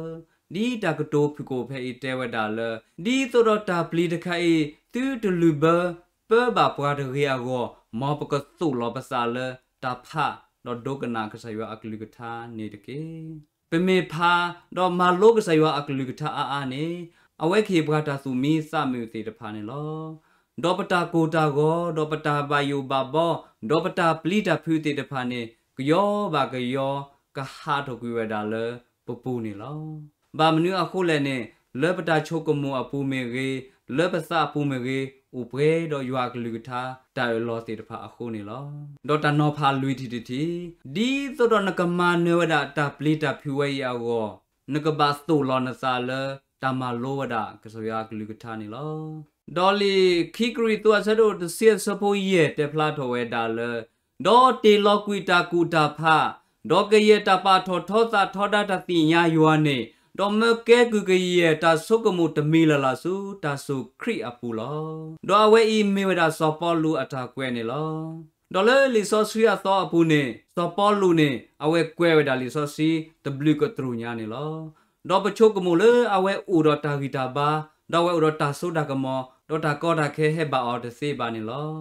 ၢ, ဒ်တၢ်ကတိၤဖုၣ်ကိာ်ဖဲအံၤတဲဝဲဒၣ်လၢ, ဒ်သိးဒီးတၢ်ပျံၤတခါအံၤ သုတလုၢ်ဘၢ ပၢဘၣ်ပှၤတဂ့ၤအဂီၢ်, မ်ပကသိၣ်လီၤပသးလၢတၢ်ဖး, ဒီးဒိကနၣ်ကစၢ်ယွၤအကလုၢ်ကထါန့ၣ်တက့ၢ်. ပမ့ၢ်ဖး, ဒီးမၤလိကစၢ်ယွၤအကလုၢ်ကထါအါအါန့ၣ်, အဝဲကဟ့ၣ်ပှၤတၢ်သူၣ်မံသးမုာ်သ့ၣ်တဖၣ်န့ၣ်လီၤ. ဒီးပတၢ်ကိၢ်တၢ်ဂီၤ, ဒီးပတၢ်ဘၣ်ယိၣ်ဘၣ်ဘီ, ဒီးပတၢ်ပျံၤတၢ်ဖုးသ့ၣ်တဖၣ်န့ၣ်, ကယီဘၣ်ကယီ, ကဟးထီၣ်ကွံာ်ဝဲဒၣ်လၢပပူၤန့ၣ်လီၤ. ဘၣ်မနုၤအဃိလဲၣ်န့ၣ်, လၢပတၢ်ဆိကမိၣ်အပူၤမ့ၢ်ဂ့ၤ, လၢပသးအပူၤမ့ၢ်ဂ့ၤ, အိၣ်ပှဲၤဒီးယွၤအကလုၢ်ကထါတၢ်အၢၣ်လီၤသ့ၣ်တဖၣ်အဃိန့ၣ်လီၤ. ဒီးတၢ်နီၤဖးလွံၢ်ထံၣ်တထံၣ်, ဒ်သိးဒီးနကမၤနၢၤဝဲဒၣ်တၢ်ပျံၤတၢ်ဖုးဝဲအံၤအဂီၢ်, နကဘၣ်သိၣ်လီၤနသးလၢတၢ်မၤလိဝဲဒၣ်ကစၢ်ယွၤအကလုၢ်ကထါန့ၣ်လီၤ. ဒီးလံာ်ခံကရံၣ်သူးအဆၢဒိၣ်တဆံအဆၢဖိယဲၢ်တဲဖျါထီၣ်ဝဲဒၣ်လၢ, ဒီးတ့ၢ်လီၤကွံာ်တၢ်ကူၣ်တၢ်ဖး, ဒီးကယဲၢ်တၢ်ပာ်ထီၣ်ထီသးထီဒါတၢ်သ့ၣ်ညါယွၤန့ၣ်, ဒီးမၢကဲကုၢ်ကယဲၢ်တၢ်ဆိကမိၣ်တမံၤလၢ်လၢ်ဆူတၢ်စူၢ်ခရံာ်အပူၤလီၤ. ဒီးအဝဲအံၤမ့ၢ်ဝဲဒၣ်စီၤပီလူးအတၢ်ကွဲးန့ၣ်လီၤ. ဒီးလၢလံာ်စီဆှံအသီအပူၤန့ၣ်, စီၤပီလူးန့ၣ် အဝဲကွဲးဝဲဒၣ်လံာ်စီဆှံတဘျုးကတြူၢ်ညါန့ၣ်လီၤ. ဒီးပဆိကမိၣ်လၢအဝဲအိၣ်ဒီးတၢ်ဂံၢ်တၢ်ဘါ, ဒီးအဝဲအိၣ်ဒီးတၢ်စိတၢ်ကမီၤ, ဒီးတၢ်ကီတၢ်ခဲဟဲဘၣ်အီၤတသ့ဘၣ်န့ၣ်လီၤ.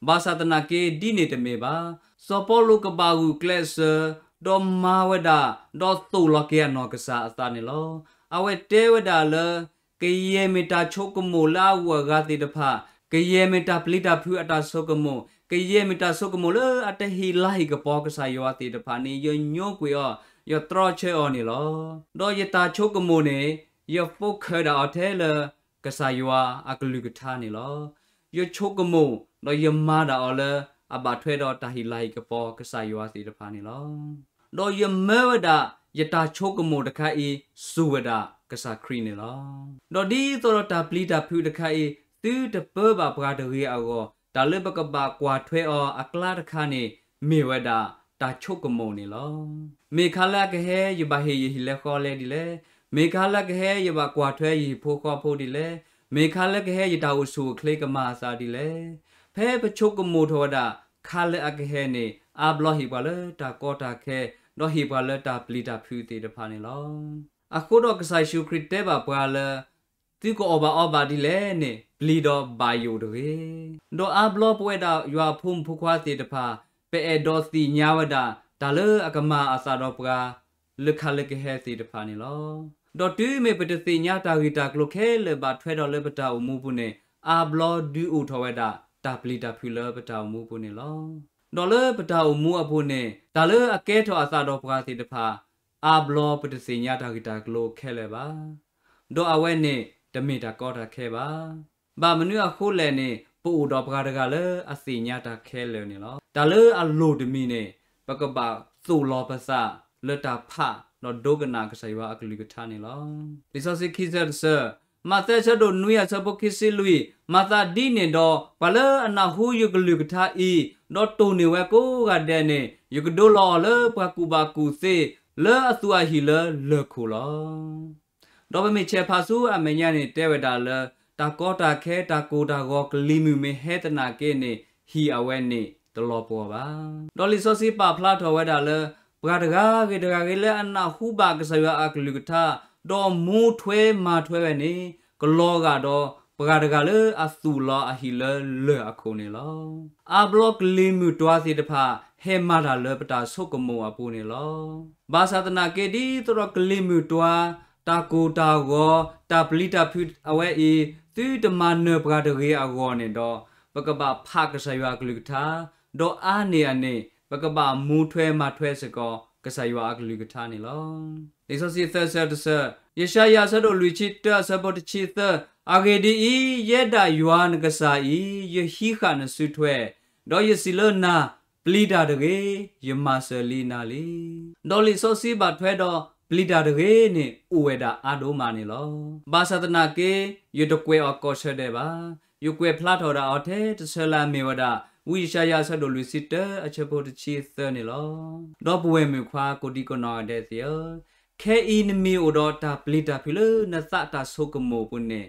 ဘၣ်ဆၣ်သနာ်က့ဒ်န့ၣ်တမ့ၢ်ဘၣ်. စီၤပီလူးကဘၣ်ဂုာ်ကျဲးစၢး, ဒီးမၤဝဲဒၣ်, ဒီးသိၣ်လီၤက့ၤအနီၢ်ကစၢ်အသးန့ၣ်လီၤ. အဝဲတဲဝဲဒၣ်လၢ ကယဲၢ်မ့ၢ်တၢ်ဆိကမိၣ်လၢအဂုၤအဂၤသ့ၣ်တဖၣ်, ကယဲၢ်မ့ၢ်တၢ်ပျံၤတၢ်ဖုးအတၢ်ဆိကမိၣ်, ကယဲၢ်မ့ၢ်တၢ်ဆိကမိၣ်လၢအတဟ့ၣ်လၤဟ့ၣ်ကပီၤကစၢ်ယွၤသ့ၣ်တဖၣ်န့ၣ် ယညိကွံာ်အီၤ, ယတြီဆၢအီၤန့ၣ်လီၤ. ဒီးယတၢ်ဆိကမိၣ်န့ၣ်, ယfocusဒၣ်အီၤထဲလၢ ကစၢ်ယွၤအကလုၢ်ကထါန့ၣ်လီၤ. ယဆိကမိၣ်, ဒီးယမၤဒၣ်အီၤလၢအဘၣ်ထွဲဒီးတၢ်ဟ့ၣ်လၤဟ့ၣ်ကပီၤကစၢ်ယွၤသ့ၣ်တဖၣ်န့ၣ်လီၤ. ဒီးယမၢဝဲဒၣ်ယတၢ်ဆိကမိၣ်တခါအံၤ စူၢ်ဝဲဒၣ်ကစၢ်ခရံာ်န့ၣ်လီၤ. ဒီးဒ်သိးဒီးတၢ်ပျံၤတၢ်ဖုးတခါအံၤ သုတပၢဘၣ်ပှၤတဂ့ၤအဂီၢ်, တၢ်လၢပကဘၣ်ကွၢ်ထွဲအီၤအကျါတခါန့ၣ် မ့ၢ်ဝဲဒၣ်တၢ်ဆိကမိၣ်န့ၣ်လီၤ. မ့ၢ်ခါလၢအကဟဲယဘၣ်ဟ့ၣ်ယဟံၣ်လဲဃီလဲဒ်လဲၣ်, မ့ၢ်ခါလၢအကဟဲယဘၣ်ကွၢ်ထွဲယဟံၣ်ဖိဃီဖိဒ်လဲၣ်, မ့ၢ်ခါလၢကဟဲယတၢ်အိၣ်ဆူၣ်အိၣ်ချ့ကမၤအသးဒ်လဲၣ်, ဖဲပဆိကမိၣ်ထီၣ်ဝဲဒၣ် ခါလၢအကဟဲန့ၣ် အါဘျီဟ့ၣ်ပှၤလၢတၢ်ကီတၢ်ခဲ, ဒီးဟ့ၣ်ပှၤလၢတၢ်ပျံၤတၢ်ဖုးသ့ၣ်တဖၣ်န့ၣ်လီၤ. အဃိဒီးကစၢ်ယ့ၣ်ၡူးခရံာ်တဲဘၣ်ပှၤလၢ သုကအီၣ်ဘၣ်အီဘၣ်ဒ်လဲၣ်န့ၣ် ပျံၤဒီးဘၣ်ယိၣ်တဂ့ၤ. ဒီးအါဘျီပဝဲဒၣ်ယွၤအဖိမုၣ်ဖိခွါသ့ၣ်တဖၣ် ပအဲၣ်ဒိးသ့ၣ်ညါဝဲဒၣ် တၢ်လၢအကမၤအသးဒီးပှၤ လၢခါလၢကဟဲသ့ၣ်တဖၣ်န့ၣ်လီၤ. ဒီးတုၤမ့ၢ်ပတသ့ၣ်ညါတၢ်ဂ့ၢ်တၢ်ကျိၤခဲလၢာ်ဘၣ်ထွဲဒီးလၢပတၢ်အိၣ်မူပူၤန့ၣ် အါဘျီဒုးအိၣ်ထီၣ်ဝဲဒၣ် တၢ်ပျံၤတၢ်ဖုးလၢပတၢ်အိၣ်မူပူၤန့ၣ်လီၤ. ဒီးလၢပတၢ်အိၣ်မူအပူၤန့ၣ် တၢ်လၢအကဲထီၣ်အသးဒီးပှၤသ့ၣ်တဖၣ် အါဘျီပတသ့ၣ်ညါတၢ်ဂ့ၢ်တၢ်ကျိၤခဲလၢာ်ဘၣ်. ဒီးအဝဲန့ၣ် တမ့ၢ်တၢ်ကီတၢ်ခဲဘၣ်. ဘၣ်မနုၤအဃိလဲၣ်န့ၣ် ပအိၣ်ဒီးပှၤတဂၤလၢအသ့ၣ်ညါတၢ်ခဲလၢာ်န့ၣ်လီၤ. တၢ်လၢအလိၣ်တမံၤန့ၣ် ပကဘၣ်သိၣ်လီၤပသးလၢတၢ်ဖး ဒီးဒိကနၣ်ကစၢ်ယွၤအကလုၢ်ကထါန့ၣ်လီၤ. လံာ်စီဆှံခံဆၢတဆၢ, မးသဲအဆၢဒိၣ်နွံအဆၢဖိခံဆံလွံၢ်, မၤသးဒ်န့ၣ်ဒီး ပှၤလၢအနၢ်ဟူယကလုၢ်ကထါအံၤ, ဒီးတိၢ်န့ၢ်ဝဲကိးဂၤဒဲးန့ၣ် ယကဒိလီၤအီၤလၢပှၤကူၣ်ဘၣ်ကူၣ်သ့ လၢအသူၣ်အဟံၣ်လၢလၢၢ်ခိၣ်လီၤ. ဒီးပမ့ၢ်ဆဲးဖးဆူအမဲာ်ညါန့ၣ် တဲဝဲဒၣ်လၢ တၢ်ကီတၢ်ခဲ တၢ်ကိၢ်တၢ်ဂီၤ ကလံၤမုၢ်မ့ၢ်ဟဲသနာ်က့န့ၣ် ဟံၣ်အဝဲန့ၣ်တလီၤပှီၢ်ဘၣ်. ဒီးလံာ်စီဆှံပာ်ဖျါထီၣ်ဝဲဒၣ်လၢ ပှၤတဂၤဂ့ၤတဂၤဂ့ၤလၢအနၢ်ဟူဘၣ်ကစၢ်ယွၤအကလုၢ်ကထါ ဒီးမူထွဲမၤထွဲဝဲန့ၣ် ကလီၤဂာ်ဒီးပှၤတဂၤလၢအသူၣ်လီၤအဟံၣ်လၢလၢၢ်အခိၣ်န့ၣ်လီၤ. အါဘျီကလံၤမုၢ်တွၤသ့ၣ်တဖၣ် ဟဲမၤတၢ်လၢပတၢ်ဆိကမိၣ်အပူၤန့ၣ်လီၤ. ဘၣ်ဆၣ်သနာ်က့ ဒ်သိးဒီးကလံၤမုၢ်တွၤ တၢ်ကိၢ်တၢ်ဂီၤ တၢ်ပျံၤတၢ်ဖုးအဝဲအံၤ သုတမၤနၢၤပှၤတဂ့ၤအဂီၢ်န့ၣ်ဒီး ပကဘၣ်ဖးကစၢ်ယွၤအကလုၢ်ကထါ, ဒီးအါန့ၢ်အန့ၣ် ပကဘၣ်မူထွဲမၤထွဲစ့ၢ်ကီး ကစၢ်ယွၤအကလုၢ်ကထါန့ၣ်လီၤ. လံာ်စီဆှံသၢဆၢတဆၢ, ယၡါယၤအဆၢဒိၣ်လွံၢ်ဆံတၢ အဆၢဖိတဆံသၢ, အဂ့ၢ်ဒ်အံၤ, ယဲဒၣ်ယွၤနကစၢ်အံၤ ယဟံးဃာ်နစုထွဲ, ဒီးယစံးလၢနၤ, ပျံၤတၢ်တဂ့ၤ, ယမၤစၢၤလံနၤလံ. ဒီးလံာ်စီဆှံဘၣ်ထွဲဒီး ပျံၤတၢ်တဂ့ၤန့ၣ် အိၣ်ဝဲဒၣ်အါဒိၣ်မးန့ၣ်လီၤ. ဘၣ်ဆၣ်သနာ်က့ ယတကွဲးအီၤကိးဆၢဒဲးဘၣ်. ယကွဲးဖျါထီၣ်ဒၣ်အီၤထဲတဆၢလၢအမ့ၢ်ဝဲဒၣ် ဝံယၡါယၤအဆၢဒိၣ်လွံၢ်ဆံတၢ အဆၢဖိတဆံသၢန့ၣ်လီၤ. ဒီပုၢ်ဝဲၢ်မုၣ်ခွါ ကိးဒံကိးနီၢ်ဂၤဒဲးသ့ၣ်ဧၢ, ခဲအံၤနမ့ၢ်အိၣ်ဒီးတၢ်ပျံၤတၢ်ဖုးလၢနသးတၢ်ဆိကမိၣ်အပူၤန့ၣ်,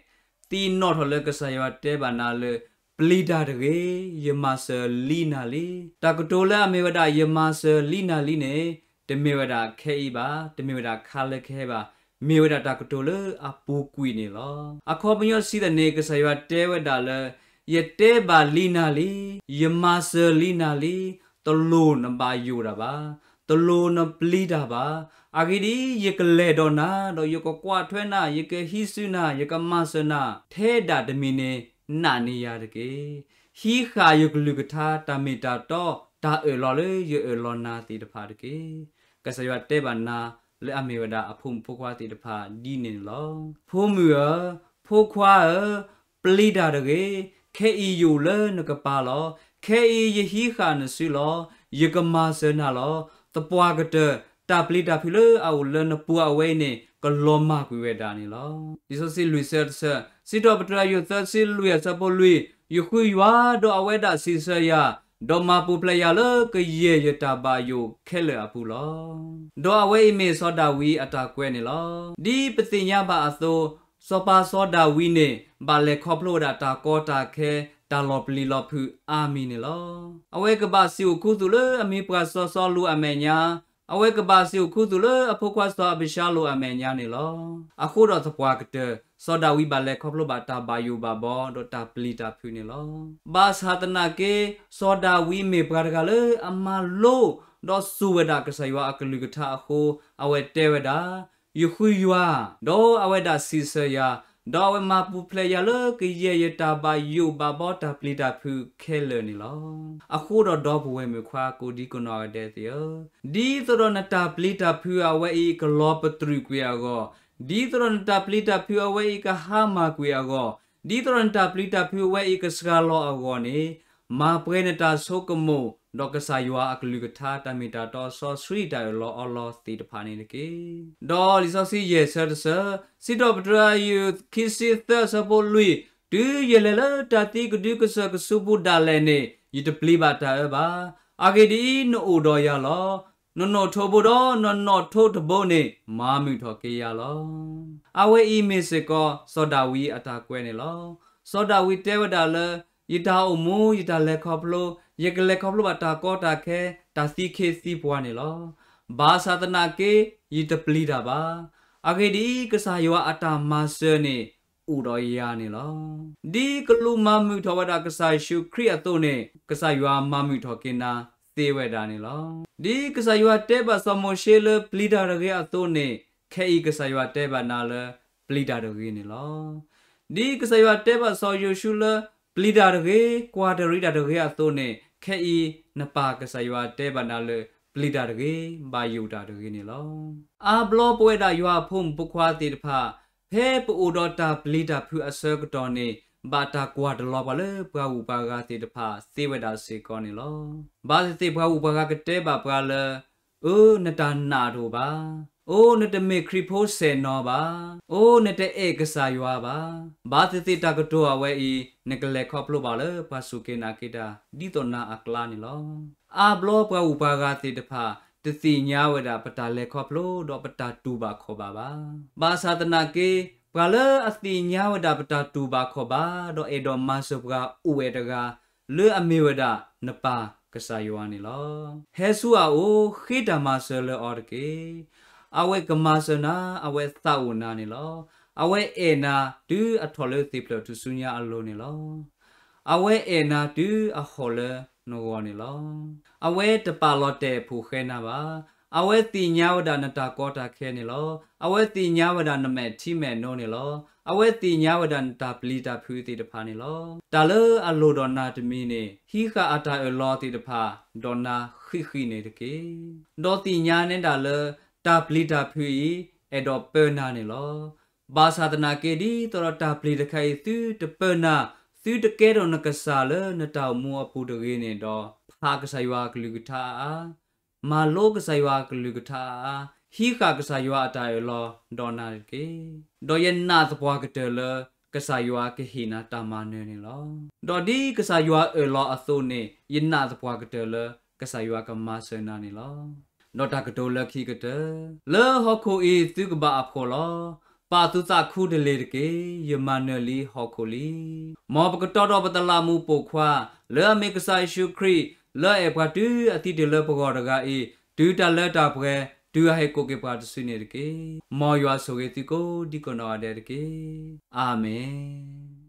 သ့ၣ်နီၣ်ထီၣ်လၢကစၢ်ယွၤတဲဘၣ်နၤလၢ ပျံၤတၢ်တဂ့ၤ, ယမၤစၢၤလံနၤလံ. တၢ်ကတိၤလၢအမ့ၢ်ဝဲဒၣ် ယမၤစၢၤလံနၤလံန့ၣ် တမ့ၢ်ဝဲဒၣ်ခဲအံၤဘၣ်, တမ့ၢ်ဝဲဒၣ်ခါလၢကဟဲဘၣ်, မ့ၢ်ဝဲဒၣ်တၢ်ကတိၤလၢအပူၤကွံာ်န့ၣ်လီၤ. အခီပညီစံးတၢ်န့ၣ် ကစၢ်ယွၤတဲဝဲဒၣ်လၢ ယတဲဘၣ်လံနၤလံ, ယမၤစၢၤလံနၤလံ, တလိၣ်နဘၣ်ယိၣ်တၢ်ဘၣ်, တလိၣ်နပျံၤတၢ်ဘၣ်. အဂ့ၢ်ဒ်အံၤ, ယကလဲၤဒီးနၤ, ဒီးယကကွၢ်ထွဲနၤ, ယကဟံးစုနၤ, ယကမၤစၢၤနၤ, ထဲဒၣ်တမံၤန့ၣ် နာ်န့ၢ်ယၤတက့ၢ်. ဟံးဃာ်ယကလုၢ်ကထါ တၢ်မ့ၢ်တၢ်တီ, တၢ်အၢၣ်လီၤလၢယအၢၣ်လီၤနၤသ့ၣ်တဖၣ်တက့ၢ်. ကစၢ်ယွၤတဲဘၣ်နၤလၢအမ့ၢ်ဝဲဒၣ်အဖိမုၣ်ဖိခွါသ့ၣ်တဖၣ်ဒ်န့ၣ်န့ၣ်လီၤ. ဖိမုၣ်ဧၢ, ဖိခွါဧၢ, ပျံၤတၢ်တဂ့ၤ, ခဲအံၤယအိၣ်လၢနကပၤလီၤ. ခဲအံၤယဟံးဃာ်နစုလီၤ. ယကမၤစၢၤနၤလီၤ. သပှၢ်ကတၢၢ် တၢ်ပျံၤတၢ်ဖုးလၢအအိၣ်လၢနပူၤအဝဲအံၤန့ၣ် ကလီၤမၢ်ကွံာ်ဝဲဒၣ်န့ၣ်လီၤ. လံာ်စီဆှံလွံၢ်ဆၢတဆၢ, စံးထီၣ်ပတြၢၤယိၤသၢဆံလွံၢ်အဆၢဖိလွံၢ်, ယဃုယွၤ, ဒီးအဝဲဒၣ်စံးဆၢယၤ, ဒီးမၤပူၤဖျဲးယၤလၢကယဲၢ်ယတၢ်ဘၣ်ယိၣ်ခဲလၢာ်အပူၤလီၤ. ဒီးအဝဲအံၤမ့ၢ်စီၤဒၤဝံးအတၢ်ကွဲးန့ၣ်လီၤ. ဒ်ပသ့ၣ်ညါဘၣ်အသိး, စီၤပၤစီၤဒၤဝံးန့ၣ် ဘၣ်လဲၤခီဖျိဝဲဒၣ်တၢ်ကီတၢ်ခဲ, တၢ်လီၤပျံၤလီၤဖုးအါမံၤန့ၣ်လီၤ. အဝဲကဘၣ်စံၣ်အိၣ်ခူသူၣ်လၢအမံၤပှၢ်စီၤစီလူးအမဲာ်ညါ, အဝဲကဘၣ်စံၣ်အိၣ်ခူသူၣ်လၢအဖိခွါစီၤအၤဘံၡါလိၣ်အမဲာ်ညါန့ၣ်လီၤ. အဃိဒီးသပှၢ်ကတၢၢ် စီၤဒၤဝံးဘၣ်လဲၤခီဖျိဘၣ်တၢ်ဘၣ်ယိၣ်ဘၣ်ဘီ ဒီးတၢ်ပျံၤတၢ်ဖုးန့ၣ်လီၤ. ဘၣ်ဆၣ်သနာ်က့ စီၤဒၤဝံးမ့ၢ်ပှၤတဂၤလၢအမၤလိ ဒီးစိာ်ဝဲဒၣ်ကစၢ်ယွၤအကလုၢ်ကထါအဃိ, အဝဲတဲဝဲဒၣ်, ယဃုယွၤ, ဒီးအဝဲဒၣ်စံးဆၢယၤ, ဒီးအဝဲမၤပူၤဖျဲးယၤလၢကယဲၢ်ယတၢ်ဘၣ်ယိၣ်ဘၣ်ဘီတၢ်ပျံၤတၢ်ဖုးခဲလၢာ်န့ၣ်လီၤ. အဃိဒီးဒီပုၢ်ဝဲၢ်မုၣ်ခွါ ကိးဒံကိးနီၢ်ဂၤဒဲးသ့ၣ်ဧၢ, ဒ်သိးဒီးနတၢ်ပျံၤတၢ်ဖုးအဝဲအံၤကလီၤပတြူာ်ကွံာ်အဂီၢ်, ဒ်သိးဒီးနတၢ်ပျံၤတၢ်ဖုးအဝဲအံၤကဟါမၢ်ကွံာ်အဂီၢ်, ဒ်သိးဒီးနတၢ်ပျံၤတၢ်ဖုးအဝဲအံၤကစှၤလီၤအဂီၢ်န့ၣ်, မၤပှဲၤနတၢ်ဆိကမိၣ်, ဒီးကစၢ်ယွၤအကလုၢ်ကထါ တၢ်မ့ၢ်တၢ်တီစီဆှံတၢ်အၢၣ်လီၤအီလီၤသ့ၣ်တဖၣ်န့ၣ်တက့ၢ်. ဒီးလံာ်စီဆှံယဲၢ်ဆၢတဆၢ, စံးထီၣ်ပတြၢၤယိၤခံဆံသၢအဆၢဖိလွံၢ်, တုၤယလဲၤလၢတၢ်သံကဒုကစၢၢ်ကဆူးပူၤဒၣ်လဲာ်န့ၣ်, ယတပျံၤဘၣ်တၢ်အၢဘၣ်. အဂ့ၢ်ဒ်အံၤ, နအိၣ်ဒီးယၤလီၤ. နနိၣ်ထိးဘိဒီးနနီၣ်ထိးတဘိန့ၣ် မၤမုာ်ထီၣ်က့ၤယၤလီၤ. အဝဲအံၤမ့ၢ်စ့ၢ်ကီး စီၤဒၤဝံးအတၢ်ကွဲးန့ၣ်လီၤ. စီၤဒၤဝံးတဲဝဲဒၣ်လၢ ယတၢ်အိၣ်မူ ယတၢ်လဲၤခီဖျိ ယကလဲၤခီဖျိဘၣ်တၢ်ကီတၢ်ခဲ တၢ်သံခ့သံပှၤန့ၣ်လီၤ. ဘၣ်ဆၣ်သနာ်က့ ယတပျံၤတၢ်ဘၣ်. အဂ့ၢ်ဒ်အံၤ, ကစၢ်ယွၤအတၢ်မၤစၢၤန့ၣ် အိၣ်ဒီးယၤန့ၣ်လီၤ. ဒ်ကလူးမၤမုာ်ထီၣ်ဝဲဒၣ်ကစၢ်ယ့ၣ်ၡူးခရံာ်အသိးန့ၣ် ကစၢ်ယွၤမၤမုာ်ထီၣ်က့ၤနၤသ့ဝဲဒၣ်န့ၣ်လီၤ. ဒ်ကစၢ်ယွၤတဲဘၣ်စီၤမိၤၡ့လၢပျံၤတၢ်တဂ့ၤအသိးန့ၣ် ခဲအံၤကစၢ်ယွၤတဲဘၣ်နၤလၢ ပျံၤတၢ်တဂ့ၤန့ၣ်လီၤ. ဒ်ကစၢ်ယွၤတဲဘၣ်စီၤယိၤၡူလၢ ပျံၤတၢ်တဂ့ၤ, ကွၢ်တရံးတၢ်တဂ့ၤအသိးန့ၣ် ခဲအံၤနပၢ်ကစၢ်ယွၤတဲဘၣ်နၤလၢ ပျံၤတၢ်တဂ့ၤ, ဘၣ်ယိၣ်တၢ်တဂ့ၤန့ၣ်လီၤ. အါဘျီပဝဲဒၣ်ယွၤအဖိမုၣ်ဖိခွါသ့ၣ်တဖၣ် ဖဲပအိၣ်ဒီးတၢ်ပျံၤတၢ်ဖုးအဆၢကတီၢ်န့ၣ် ဘၣ်တၢ်ကွၢ်တလီၤပှၤလၢပှၤဂုၤပှၤဂၤသ့ၣ်တဖၣ်သ့ဝဲဒၣ်စ့ၢ်ကီးန့ၣ်လီၤ. ဘၣ်သ့ၣ်သ့ၣ်ပှၤဂုၤပှၤဂၤကတဲဘၣ်ပှၤလၢ အၢ နတၢ်နာ်တအိၣ်ဘၣ်. အိ နတမ့ၢ်ခရံာ်ဖိစဲၣ်နီၤဘၣ်. အိ နတအဲၣ်ကစၢ်ယွၤဘၣ်. ဘၣ်သ့ၣ်သ့ၣ်တၢ်ကတိၤအဝဲအံၤ နကလဲၤခီဖျိဘၣ်လၢပှၤစူၢ်က့ၤနာ်က့ၤတၢ် ဒ်သိးနၤအကျါန့ၣ်လီၤ. အါဘျီပှၤဂုၤပှၤဂၤသ့ၣ်တဖၣ် တသ့ၣ်ညါဝဲဒၣ်ပတၢ်လဲၤခီဖျိဒီးပတၢ်တူၢ်ဘၣ်ခီၣ်ဘၣ်ဘၣ်. ဘၣ်ဆၣ်သနာ်က့ ပှၤလၢအသ့ၣ်ညါဝဲဒၣ်ပတၢ်တူၢ်ဘၣ်ခီၣ်ဘၣ် ဒီးအဲၣ်ဒိးမၤစၢၤပှၤအိၣ်ဝဲတဂၤ လၢအမ့ၢ်ဝဲဒၣ်နပၢ်ကစၢ်ယွၤန့ၣ်လီၤ. ဟဲဆူအအိၣ် ဃ့တၢ်မၤစၢၤလၢအီၤတက့ၢ်. အဝဲကမၤစၢၤနၤ, အဝဲသးအိၣ်နၤန့ၣ်လီၤ. အဝဲအဲၣ်နၤတုၤအထီၣ်လၢသ့ၣ်ဖျၢၣ်ထူၣ်စုညါအလိၤန့ၣ်လီၤ. အဝဲအဲၣ်နၤတုၤအဟီၣ်လၢနဂီၢ်န့ၣ်လီၤ. အဝဲတပာ်လီၤတဲာ်ဖိၣ်ဃဲနၤဘၣ်. အဝဲသ့ၣ်ညါဝဲဒၣ်နတၢ်ကီတၢ်ခဲန့ၣ်လီၤ. အဝဲသ့ၣ်ညါဝဲဒၣ်နမဲာ်ထံမဲာ်နိန့ၣ်လီၤ. အဝဲသ့ၣ်ညါဝဲဒၣ်နတၢ်ပျံၤတၢ်ဖုးသ့ၣ်တဖၣ်န့ၣ်လီၤ. တၢ်လၢအလိၣ်ဒီးနၤတမံၤန့ၣ် ဟံးဃာ်အတၢ်အၢၣ်လီၤသ့ၣ်တဖၣ် ဒီးနၤဃံးဃံးန့ၣ်တက့ၢ်. ဒီးသ့ၣ်ညါနဲဒၣ်လၢ တၢ်ပျံၤတၢ်ဖုးအံၤ အဲၣ်ဒိးပၢနၤန့ၣ်လီၤ. ဘၣ်ဆၣ်သနာ်က့ ဒ်သိးဒီးတၢ်ပျံၤတခါအံၤ သုတပၢနၤ, သုတကဲထီၣ်နကစၢ်လၢနတၢ်အိၣ်မူအပူၤတဂ့ၤန့ၣ်ဒီး, ဖးကစၢ်ယွၤအကလုၢ်ကထါအါအါ, မၤလိကစၢ်ယွၤအကလုၢ်ကထါအါအါ, ဟံးဃာ်ကစၢ်ယွၤအတၢ်အၢၣ်လီၤဒီးနၤတက့ၢ်. ဒီးယနာ်သပှၢ်ကတၢၢ်လၢ ကစၢ်ယွၤကဟ့ၣ်နၤတၢ်မၤနၢၤန့ၣ်လီၤ. ဒီးဒ်ကစၢ်ယွၤအၢၣ်လီၤအသိးန့ၣ် ယနာ်သပှၢ်ကတၢၢ်လၢ ကစၢ်ယွၤကမၤစၢၤနၤန့ၣ်လီၤ. ဒီးတၢ်ကတိၤလၢခံကတၢၢ်, လၢဟီၣ်ခိၣ်အံၤသုကဘၣ်အဖှီၣ်လီၤ. ပာ်သူၣ်သးခူတလ့ၢ်တက့ၢ်. ယမၤနၢၤလံဟီၣ်ခိၣ်လံ. မ်ပကတီၤထီၣ်ပသလးမူးပိာ်ခွါ လၢအမ့ၢ်ကစၢ်ယ့ၣ်ၡူးခရံာ် လၢအအဲၣ်ပှၤတုၤအသံတ့ၢ်လၢပဂီၢ်တဂၤအံၤ, တုၤတၢ်လၢတၢ်ပှဲၤ, တုၤအဟဲကိးက့ၤပှၤတစုန့ၣ်တက့ၢ်. မ်ယွၤဆိၣ်ဂ့ၤသုကိးဒံကိးနီၢ်ဂၤဒဲးတက့ၢ်. အၤမ့ၣ်.